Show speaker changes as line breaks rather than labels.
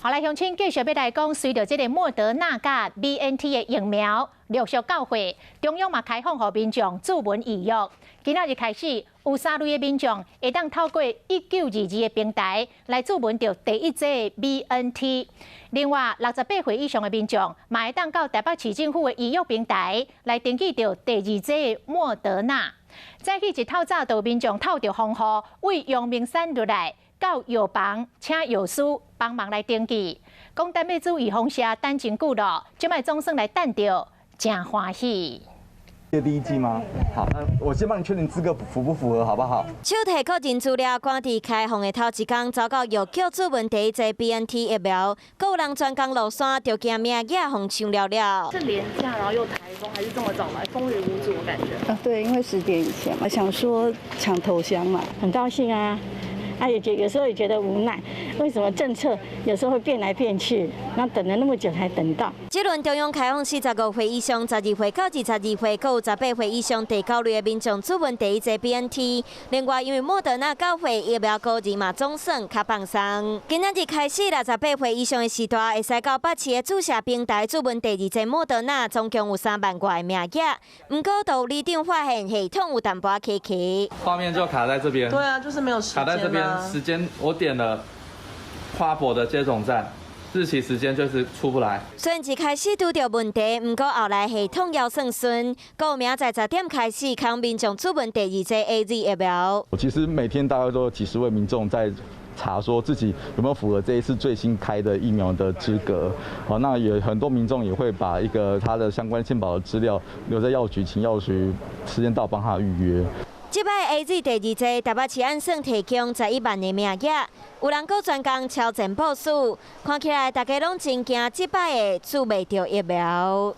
好來，鄉親繼續欲來講，隨著這个莫德納佮 BNT 的疫苗陸續到貨，中央嘛開放予民眾注文預約。今仔日開始，有三類的民眾會當透過1922的平台來注文著第一劑 BNT。另外，68歲以上的民眾嘛會當到台北市政府的預約平台來登記著第二劑莫德納。早起一透早，就有民眾透著風雨，為陽明山落來，到藥房請藥師幫忙來登記，講等欲注預防射等真久囉，這擺總算來等著，誠歡喜。
這第一劑嗎？好，那我先幫你確定資格符不符合，好不好？
手提個人資料，趕佇開放的頭一工，走到藥局注文第一劑 BNT 疫苗，閣有人專工落山，就驚名額予搶了了。
是連假，然後又颱風，還是這麼早來，風雨無阻的感覺。
啊，對，因為10點以前嘛，想說搶頭香嘛，
很高興啊。啊，也覺有時候也覺得無奈，為什麼政策有時候會變來變去？那等了那麼久才等到。
這輪中央開放45歲以上、12歲到22歲，閣有18歲以上第九類的民眾注文第一劑 BNT。另外，因為莫德納到貨疫苗高二嘛，總算較放鬆。今仔日開始，68歲以上的時段會使到北市的注射平台注文第二劑莫德納，總共有3萬外個名額。毋過，都有里長發現系統有淡薄仔卡卡。
畫面就卡在這邊。
對啊，就是沒有時間。
卡在這邊。時間我點了花博的接種站，日期時間就是出不來。
雖然一開始拄著問題，毋過後來系統猶算順，閣明仔載10點開始，開放民眾注文第二劑 AZ 疫苗。
其實每天大概都有幾十位民眾在查，說自己有沒有符合這一次最新開的疫苗的資格。好，那也很多民眾也會把一個他的相關健保的資料留在藥局，請藥局時間到幫他預約。
這擺 AZ 第二劑，台北市按算提供11萬個名額，有人閣專工超前部署，看起來大家攏真驚這擺會注袂著疫苗。